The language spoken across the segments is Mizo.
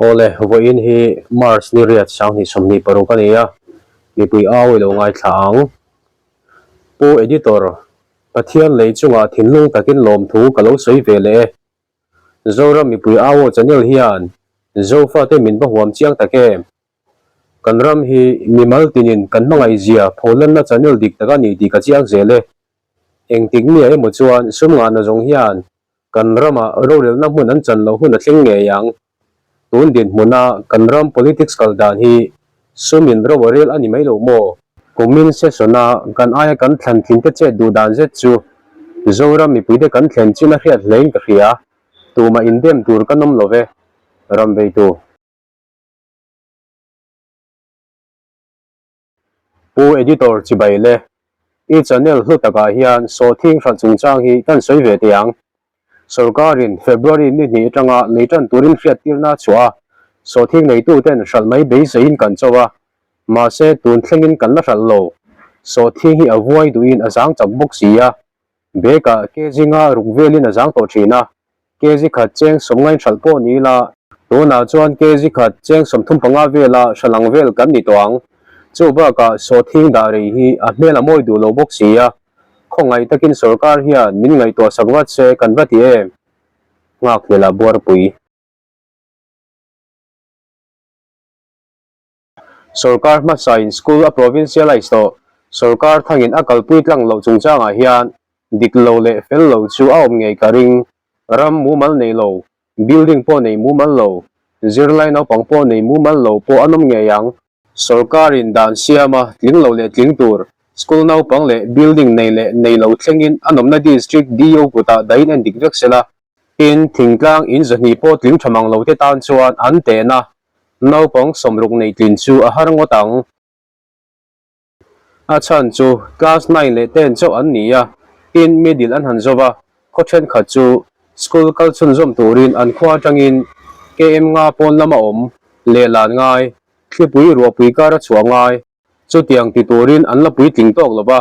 Awle, vawiin hi March ni riat 2026 a ni a, mipui au i lo ngaithla ang. Pu Editor, Pathian lei chungah thinlung takin lawmthu ka lo sawi ve leh e. Zoram mipui au aw channel hian Zofate min va huam chiang tak em? Kan ram hi mimal tinin kan hmangaihzia pholanna channel dik tak a ni tih ka chiang zel e. Engtik miah emaw chuan sum ngahna zawng hian kan ramah rorelna hmun an chan loh hun a thleng ngei ang. Tun dinhmuna kan ram politics kal dan hi sumin ro a rel a ni mai lo maw? Kumin session-a kan aia kan thlan thlinte chet duh dan zet chu Zoram mipuite kan thlen chin a hriat hlein ka hria. Tumah indem tur kan awm lo ve, ram veitu. Pu Editor chibai le, i channel hlu takah hian sawhthing hralh chungchang hi kan sawi ve teh ang. Sorkarin February ni hnih atanga lei tan turin hriattirna a chhuah a, sawhthing neituten hralh mai beiseiin kan cho a, mahse tun thlengin kan la hralh lo. Sawhthing hi a vuai duhin a zang chak bawk si a, Bag-ah kg nga ruk velin a zang tawh thin a, kg khat cheng sawmngain hralh pawh ni ila, tunah chuan kg khat cheng 35 vela hralh ang vel kan ni tawh ang. Chu bakah sawhthing dah rei hi a hmel a mawi duh lo bawk si a, khawngaih takin sorkar hian min ngaihtuah sak vat se kan va ti em? Nghakhlel-ah buarpui. Sorkar hmasain school a provincialize tawh, sorkar thangin a kalpui tlang loh chungchangah hian dik lo leh fel lo chu a awm ngei ka ring. Ram mumal nei lo, building pawh nei mumal lo, zirlai naupang pawh nei mumal lo pawh an awm ngei ang. Sorkarin dan siama tling lo leh tling tur, school naupang leh building nei leh nei lo thlengin an awmna district DO kutah dahin endik vek sela, Tin, thingtlang in 200 pawh tling tha mang lo te tan chuan an tehna naupang 60 nei tlin chu a har ngawt ang. A chhan chu class nine leh ten chauh an ni a, tin middle an han zo va, khaw thenkhat chu school kal chhunzawm turin an khua atangin KM nga pawn lama awm lehlan ngai, thlipui ruahpui kar a chhuah ngai. Chutiang ti turin an la puitling tawk lo va,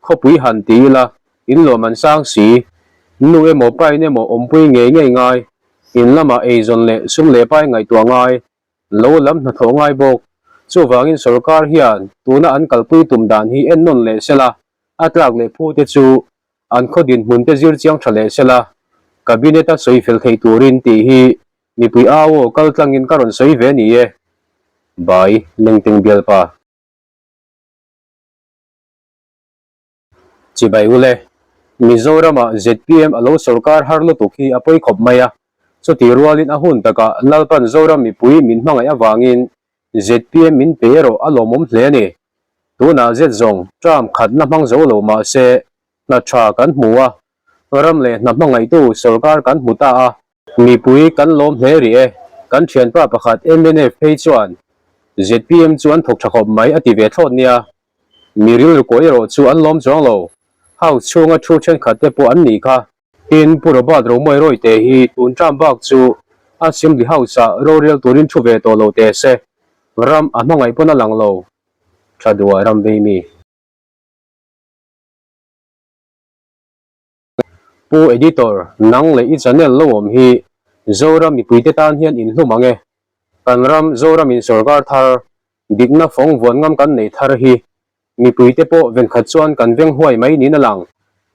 khawpui han ti ila, in lawm an sang si. Nu emaw pain emaw awmpui ngei ngei ngai, in lamah eizawn leh sum leh pai ngaihtuah ngai, lo lam hnathawh ngai bawk. Chuvangin sorkar hian tuna an kalpui tum dan hi ennawn leh sela, a tlak leh phu te chu an khaw dinhmun te zir chiang tha leh sela, Cabinet a sawi fel theih turin tih hi Mipui au aw kal tlangin ka rawn sawi ve ni e. Bai, Lengteng bialpa. Chibai ule, Mizoramah zpm a lo sorkar har lutuk hi a pawi khawp mai a, chutih rualin a hun takah Lalpan Zoram mipui min hmangaih avangin zpm min pe erawh a lawmawm hle a ni. Tunah zet zawng term khat la hmang zo lo mah se hna tha kan hmu a, ram leh hna hmangaihtu sorkar kan hmu ta a, Mipui kan lawm hle rih e. Kan thianpa pakhat mnf phei chuan zpm chu an thawk tha khawp mai a ti ve thlawt nia. Mi rilru kawi erawh chu an lawm chuang lo. House chhunga thu thenkhat te pawh an nih kha. Tin, Pu Robert Romawi Rawite hi tun term bak chu Assembly House-ah rorel turin thu ve tawh lo teh se. Ram a hmangaih pawn a lang lo. Tha duah ram vei mi. Pu Editor, nang leh i channel lo awm hi Zoram mipuite tan hian in hlum ang e. Kan ram Zoram in sorkar thar, dikna fawng vuan ngam kan nei thar hi mipuite pawh venkhat chuan kan veng huai mai niin a lang.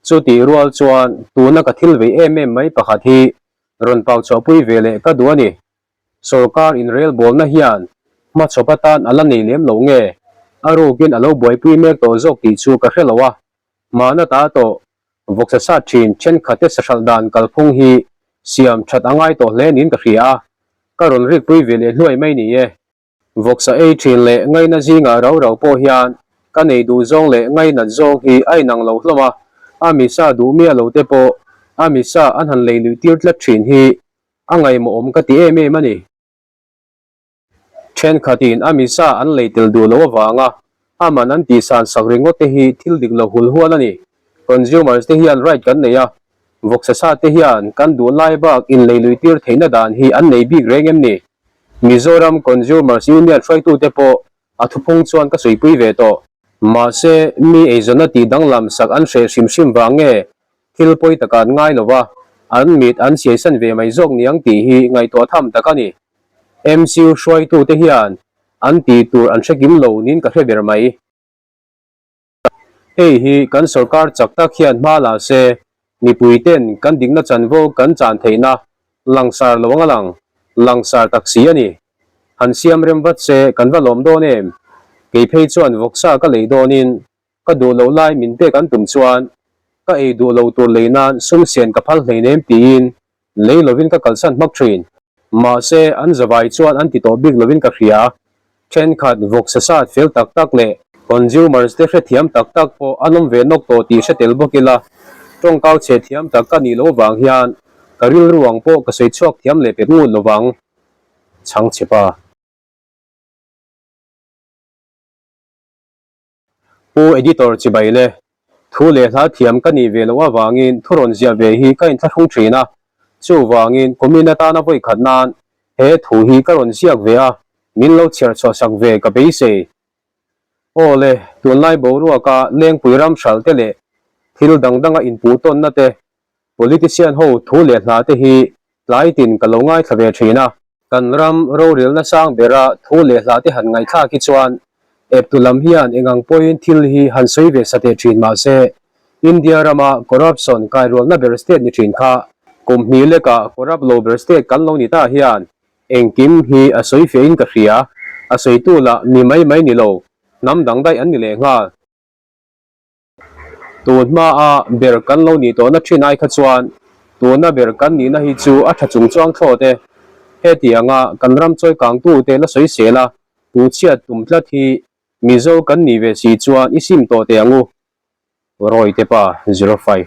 Chutih rual chuan tuna ka thil vei em em mai pakhat hi rawn pau chhuahpui ve leh ka duh a ni. Sorkar inrelbawlna hian hmachhawp atan a la nei lem lo nge? A rukin a lo buaipui mek tawh zawk tih chu ka hre lo a. Hmana ta tawh vawksa sat thin thenkhatte sahralh dan kalphung hi siam that a ngai tawh hle niin ka hria a, ka rawn rikpui ve leh hluai mai ni e. Vawksa ei thin leh ngaina zingah rau rau pawh hian ka nei duh zawng leh ngainat zawng hi a inang lo hlawm a, a misa duh miah lo te pawh a misa an han lei luih tir tlat thin hi a ngaihmawhawm ka ti em em a ni. Thenkhatin a misa an lei tel duh loh avanga a man an tihsan sak ringawt te hi thil dik lo hul hual a ni. Consumers te hian right kan nei a, vawksa sa te hian kan duh lai bak inlei lui tir theihna dan hi an nei bik reng em ni? Mizoram Consumers Union hruaitute pawh a thuphung chuan ka suipui ve tawh. Mahse, mi eizawnna tih danglam sak an hreh hrim hrim vang nge thil pawi taka an ngai lo va, an mit an siaisan ve mai zawk niang tih hi ngaihtuah tham tak a ni. MCU hruaitute hian an tih tur an hre kim lo niin ka hre ber mai. Hei hi kan sorkar chak tak hian hma la se, mipui ten kan dikna chanvo kan chan theihna langsar lo anga lang, langsar tak si a ni. Han siam rem vat se kan va lawm dawn em? Kei phei chuan vawksa ka lei dawnin ka duh loh lai min pek an tum chuan ka ei duh lo tur lei nan sum sian ka phal hleinem tiin lei lovin ka kalsan hmak thin. Mahse, an zavai chuan an ti tawh bik lovin ka hria. Thenkhat vawksa sat fel tak tak leh consumers te hrethiam tak tak pawh an awm ve nawk tawh tih hre tel bawk ila, tawngkau chhe thiam tak ka nih loh vang hian ka rilru ang pawh ka sawi chhuak thiam leh pek ngut lovang. Chhangchhe pa. Pu Editor chibai le, thu leh hla thiam ka nih ve loh avangin thu rawn ziah ve hi ka inthlahrung thin a, chuvangin kumin atana vawi khat nan he thu hi ka rawn ziak ve a, min lo chhiar chhuah sak ve ka beisei. Aw le, tunlai boruaka lengpui ram hralh te leh thil dang danga inpuh tawnna te Politician ho thu leh hla te hi tlai tin ka lo ngaithla ve thin a. Kan ram rorelna sang bera thu leh hla te han ngaihthlak hi chuan eptu lam hian eng ang pawhin thil hi han sawi ve sa teh thin mah se India rama corruption kairualna ber state ni thin kha kum hnih lekah corrupt lo ber state kan lo ni ta hian engkim hi a sawi fiahin ka hria. A sawitu lah mi mai mai ni lo, hnam dang daih an ni lehnghal. Tun hmaa ber kan lo nih tawhna thin ai kha chuan tuna ber kan nihna hi chu a tha chung chuang thlawt e. Hetianga kan ram chawi kangtute la sawi sel a, tu chhiat tum tlat hi Mizo kan nih ve si chuan i sim tawh teh ang u. Rawite pa 05.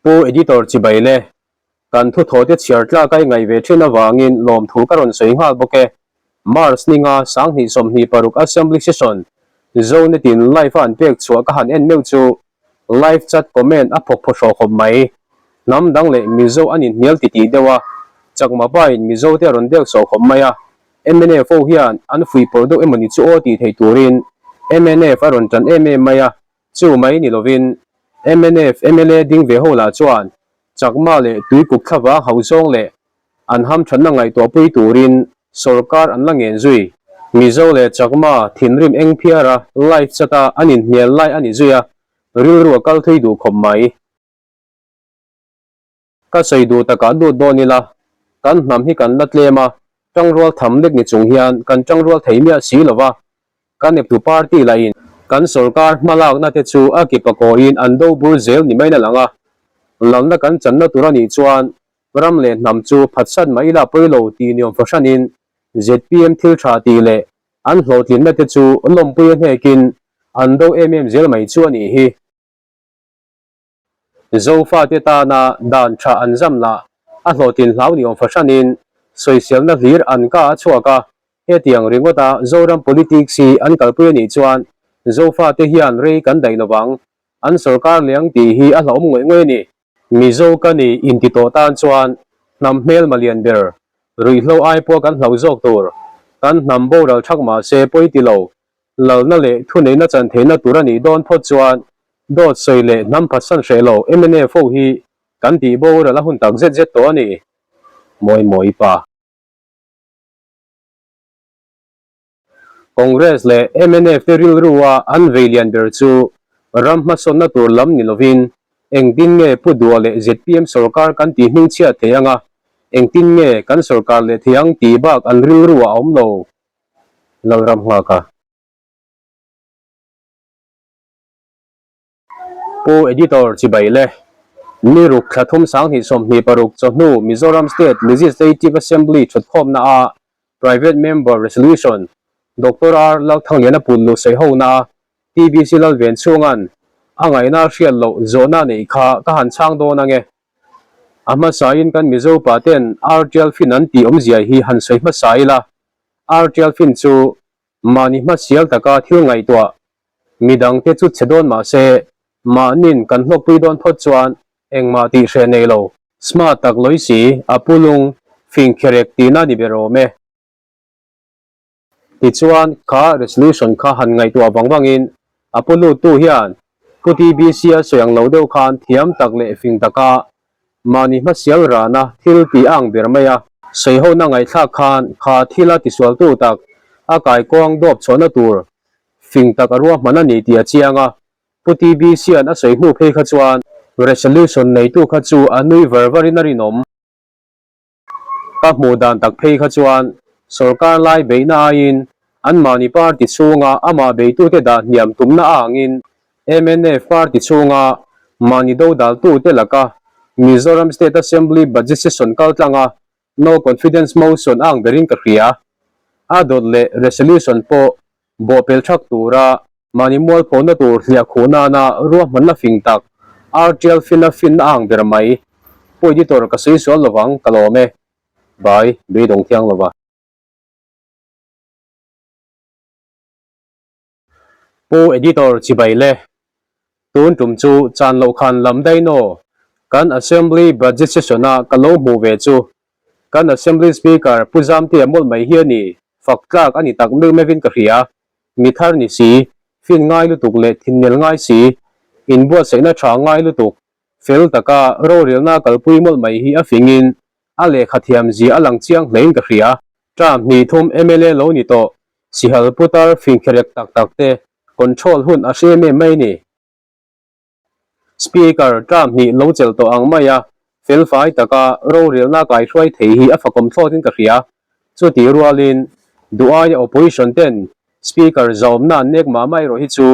Pu Editor chibai le, kan thuthawte chhiar tlak a i ngaih ve thin avangin lawmthu ka rawn sawi nghal bawk e. March ninga 2026 Assembly Session Zonetin live a an pek chhuah ka han en meuh chu live chat comment a phawk phaw hrawh khawp mai. Hnam dang leh Mizo an inhnial titih deuh a, Chakma pain Mizo te a rawn dek sawh khawp mai a, mnf ho hian an fuihpawrh deuh emawni chu aw tih theih turin mnf a rawn tan em em mai a, Chu mai ni lovin mnf mla ding ve ho lah chuan Chakma leh Tuikuk thlavang hauh zawng leh an hamthatna ngaihtuahpui turin sawrkar an la ngen zui. Mizo leh Chakma thinrim eng phiara live chat a an inhnial lai a ni zui a, rilru a kal thui duh khawp mai. Ka sawi duh takah lut dawn ila, kan hnam hi kan la tlem a, tangrual tham lek ni chung hian kan tangrual thei miah si lo va, kan eptu party lahin kan sawrkar hmalakna te chu a ki pakawiin an do bur zel ni maiin a lang a, lalna kan channa tur a nih chuan ram leh hnam chu phatsan mah ila pawi lo tih niawm fahranin zpm thil tha tih leh an hlawhtlinna te chu lawmpui a hnekin an do em em zel mai chu a nih hi. Zofate tana dan tha an zam lah a hlawhtlin hlau ni awm fahranin sawiselna hlir an ka a chhuak a, hetiang ringawta Zoram politics hi an kalpui a nih chuan Zofate hian rei kan daih lovang, an sawrkar leng tih hi a hlauhawm ngawih ngawih a ni. Mizo ka ni inti tawh tan chuan hnam hmelma lian ber, ruihhlo ai pawh kan hlauh zawk tur, kan hnam boral thak mahse pawi ti lo, Lalna leh thuneihna chan theihna tur a nih dawn phawt chuan dawt sawi leh hnam phatsan hreh lo mnf ho hi kan tih boral a hun tak zet zet tawh a ni. Mawi mawi pa. Congress leh mnf te rilru a an vei lian ber chu ram hmasawnna tur lam ni lovin engtin nge Pu Dua leh zpm sorkar kan tih hmingchhiat thei anga engtin nge kan sorkar leh thei ang tih bak an rilru ah a awm lo. Lalram nghak a. Pu Editor chibai le. Ni ruk thla thum 2026 chawhnu Mizoram State Legislative Assembly thutkhawmna a Private Member Resolution Doctor R Lalthangliana Pullu sawiho na a TBC Lalven chhungan a ngaihna hriat loh zawhna neih kha ka han chhang dawn ange. A hmasain kan Mizo pa ten Artial fin an tih awmzia hi han sawi hmasa ila. Artial fin chu mahni hmasial taka thil ngaihtuah midangte chu chhe dawn mah se, mahnin kan hlawkpui dawn phawt chuan engmah tih hreh nei lo. Smart tak lawi si, a pu lung fing kherek tihna ni ber awm e. Tichuan, kha resolution kha han ngaihtuah vang vangin a pu luttu hian Pu TBC a sawi ang lo deuh khan thiam tak leh fing taka. Mahni hmasial rana thil ti a ang ber mai a. Saihona ngaihthlak khan kha thila tisualtu tak a kaikuang dawp chhuahna tur fing tak a ruahman a ni tih a chiang a. Pu TBC-a'n a sawi hnu phei kha chuan resolution neitu kha chu a nui var varin a rinawm. Ka hmuh dan tak phei kha chuan sorkar lai beihna aiin anmahni party chhunga amah beitute dah hniam tumna a angin mnf party chhunga mahni dodaltute laka Mizoram State Assembly Budget Session kaltlanga No Confidence Motion a ang berin ka hria. A dawt leh resolution pawh bawhpelh thak tura Mahni mualphawhna tur hliah khuh nana ruahmanna fing tak, RTL finna finna a ang ber mai. Pu Editor ka sawi sual lovang, ka lawm e. Bye, beidawng thiang lova. Pu Editor chibai le. Tun tum chu chan loh khan lam daih naw. Kan Assembly Budget Session a ka lo hmuh ve chu. Kan Assembly Speaker Pu Zamtea mawlh mai hi a ni, fak tlak a ni tak meuh meuhin ka hria. Mi thar ni si, fin ngai lutuk leh thinnel ngai si, inbuatsaihna tha ngai lutuk, fel taka rorelna kalpui mawlh mai hi a fingin a lehkha thiam zia a lang chiang hlein ka hria. Term hnih thum mla lo ni tawh, sihal putar fingkherek tak tak te control hun a hre em em mai ni. Speaker term hnih lo chelh tawh ang mai a, felfai taka rorelna kaihruai thei hi a fakawm thlawtin ka hria. Chutih rualin duh aia opposition ten Speaker zaawmna an nek mah mah erawh hi chu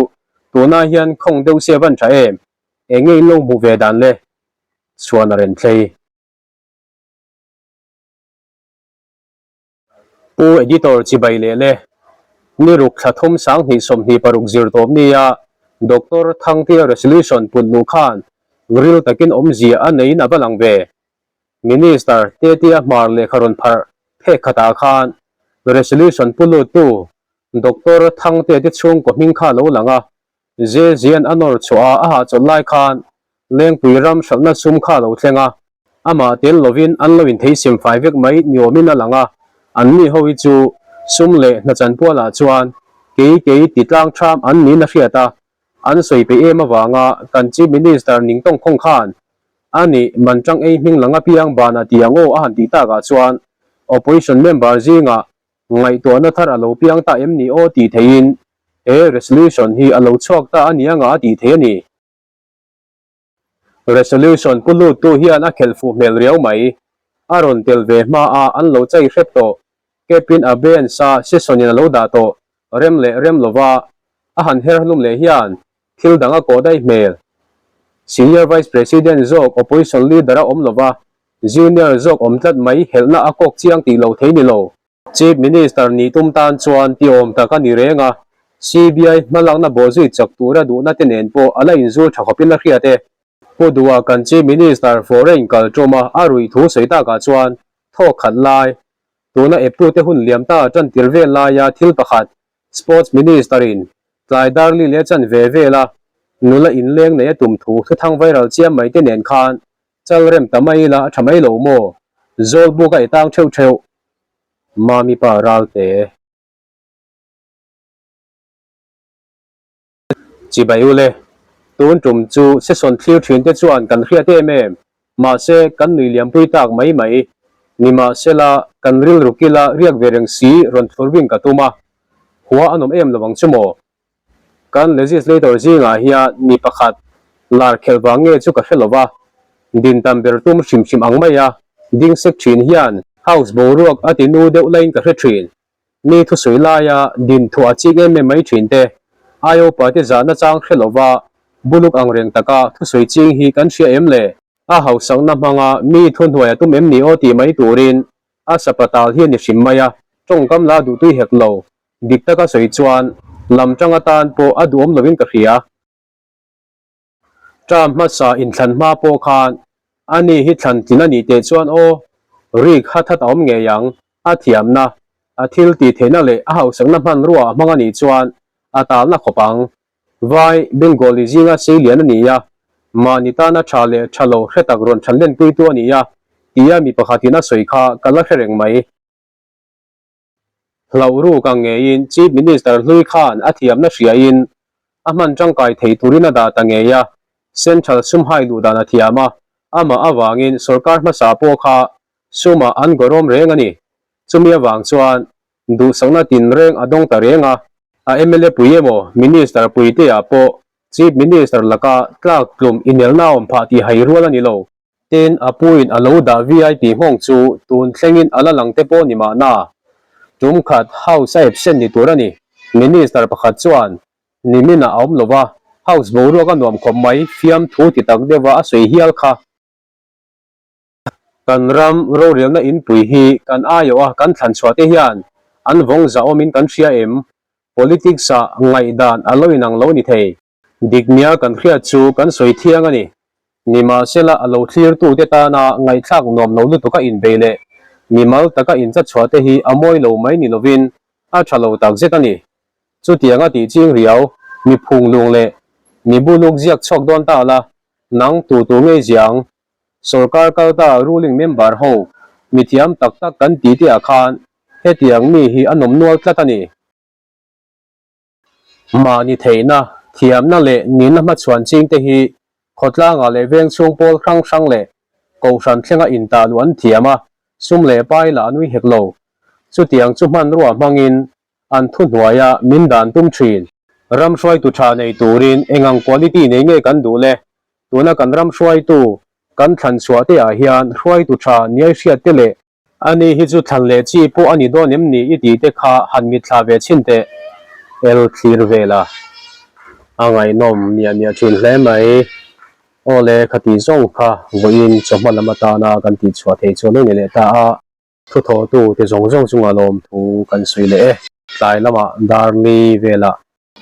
tunah hian khawng deuh se van tha em? Eng nge in lo hmuh ve dan le? Chhuan a rem thlei. Pu Editor chibai leh le. Ni ruk thla thum 2026 zir tawp nia Doctor Thangtea Resolution put luh khan ril takin awmzia a neiin a va lang ve. Minister Tetea Hmar lehkha rawn pharh phek khatah khan Resolution pu luttu Doctor Thangtea te chhungkaw hming kha a lo lang a, Zezian a nawr chhuah a, a hahchawlh lai khan Lengpui ram hralhna sum kha a lo thleng a, amah tel lovin an lo inthei sem fai vek mai ni awmin a lang a, anni ho hi chu sum leh hnachan pualah chuan kei kei ti tlang tham an niin a hriat a, an sawi peih em avanga kan Chief Minister ning tawng khawng khan a nih man tang ei hming lang apiang banah ti ang aw a han tih takah chuan Opposition member zingah Ngaihtuahna thar a lo piang ta em ni aw tih theihin he resolution hi a lo chhuak ta a ni anga a tih thei a ni. Resolution pu luttu hian a khelh fuh hmel riau mai. A rawn tel ve hma a an lo chai hrep tawh. Kepin a bench a session in a lo dah tawh rem leh rem lova a han her hlum leh hian thil dang a kawh daih hmel. Senior Vice President zawk opposition leader a awm lova Junior zawk awm tlat mai helhna a kawk chiang tih lo thei ni lo. Chief Minister nih tum tan chuan ti awm tak a ni reng a, CBI hmalakna bawhzui chak tura duhna te nen pawh a la inzul tha khawpin a hriat e. Pu Duha kan Chief Minister foreign kal ṭuma a ruih thu sawi takah chuan thawk khat lai, tuna eptute hun liam ta ṭan tir vel laia thil pakhat Sports Minister in tlai darli leh chan ve vela nula inleng nei a tum thu thuthang viral chiam mai te nen khan Chal rem ta mai ila a tha mai lo maw? Zawl buk a i tang theuh theuh. Mami pa Ralte. Chibai ule, tun tum chu session thlir thin te chuan kan hriat em em, mahse kan nui liampui tak mai mai. Nimahsela kan rilru kila riak ve reng si rawn thlur bing ka tum a, hua a nawm em lo ang chu maw? Kan legislator zingah hian mi pakhat lar khelh vang nge chu ka hre lo va, din tam ber tum hrim hrim ang mai a ding sek thin hian House boruak a ti nu deuh laiin ka hre thin. Mi thusawi laia din thuah a chik em em mai thin te, Iopa te zahna chang hre lo va buluk ang reng taka thusawi ching hi kan hria em le? A hausakna hmanga mi thuhnuai a tum em ni aw tih mai turin a sapatal hi a ni hrim mai a, tawngkam la duhtui hek lo. Dik taka sawi chuan lam tang atan pawh a duhawm lovin ka hria. Term hmasa inthlan hma pawh khan ani hi thlan tlin a nih teh chuan aw, rik hat hat a awm ngei ang, a thiamna, a thil tih theihna leh a hausakna hmanrua a hmang a nih chuan a talna khawp ang. Vai, Bengali zinga seilian a ni a, mahni tana tha leh tha lo hre tak rawn than lenpuitu a ni a, tia mi pakhatin a sawi kha ka la hre reng mai. Hlauh ruk ang ngeiin Chief Minister hlui khan a thiamna hriain a hman tangkai thei turin a dah ta ngei a, Central sum hai luh dan a thiam a. Amah avangin sorkar hmasa pawh kha sumah an gawrawm reng a ni. Chumi avang chuan duhsakna tinreng a dawng ta reng a. A mla pui emaw Minister puitea pawh Chief Minister laka tlak tlum inelna a awm phah tih hai rual a ni lo. Tin, a puin a lo dah VIP nghawng chu tun thlengin a la lang te pawh ni mahna. Tum khat House a absent ni tur a ni. Minister pakhat chuan niminah a awm lo va, House boruak a nuam khawp mai, fiamthu ti tak deuha a sawi hial kha. Kan ram rorelna inpui hi kan aiawh a kan thlan chhuah te hian an vawng zahawmin kan hria em? Politics ah ngaihdan a lo inang lo ni thei. Dik nia kan hriat chu kan sawi thiang a ni. Nimahsela a lo thlirtute tana ngaihthlak nuam lo lutuka inbei leh mimal taka inchachhuah te hi a mawi lo mai ni lovin a tha lo takzet a ni. Chutianga tih ching riau, mi phunglung leh mi buluk ziak chhuak dawn ta la, nang tu tu ngei ziang Sorkar kalta ruling member ho mithiam tak tak kan ti te ah khan hetiang mi hi a nawm nual tlat a ni. Mahni theihna, thiamna leh nihna hmachhuan ching te hi khawtlangah leh veng chhung pawl hrang hrang leh kohhran thlenga intahluh an thiam a, sum leh pai lah an ui hek lo. Chutiang chu hmanrua hmangin an thuhnuaia min dan tum thin. Ram hruaitu tha nei turin engang quality nei nge kan duh le? Tuna kan ram hruaitu kan thlan chhuah te ah hian hruaitu tha niai hriat te leh ani hi chu thlan leh chi pawh a ni dawn em ni i tih te kha han mitthla ve chhin teh el thlir ve la. A ngaihnawm miah miah thin hle mai. Aw le khati zawng kha vawiin chawhma lam atana kan tihchhuah thei chu a lo ni leh ta a. Thuthawhtu te zawng zawng chunga lawmthu kan sawi leh e. Tlai lamah Darli velah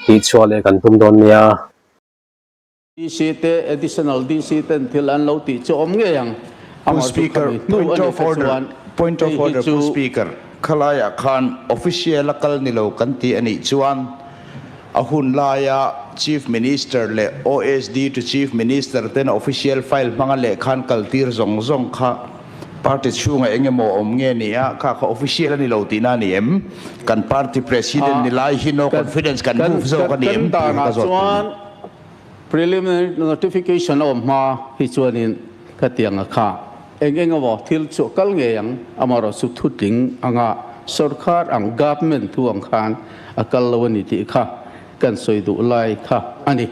tihchhuah leh kan tum dawn nia. DC te Additional DC ten thil an lo tih chu awm ngei ang. Pu Speaker, point of order, point of order Pu Speaker, khalaiah khan official a kal ni lo kan ti a nih chuan a hun laia Chief Minister leh OSD to Chief Minister ten official file hmanga lehkhan kaltir zawng zawng kha Party chhungah eng emaw awm nge ni a, kha kha official a ni lo tihna a ni em? Kan party president ni lai hi no confidence kan move zawk a ni em tih kha ka zawt tum. Chuan preliminary notification a awm hma hi chuanin khatiang a kha eng eng emaw thil chu a kal ngei ang, amaherawh chu thutling anga sorkar ang government thu ang khan a kal lo a ni tih kha kan sawi duh lai kha a ni.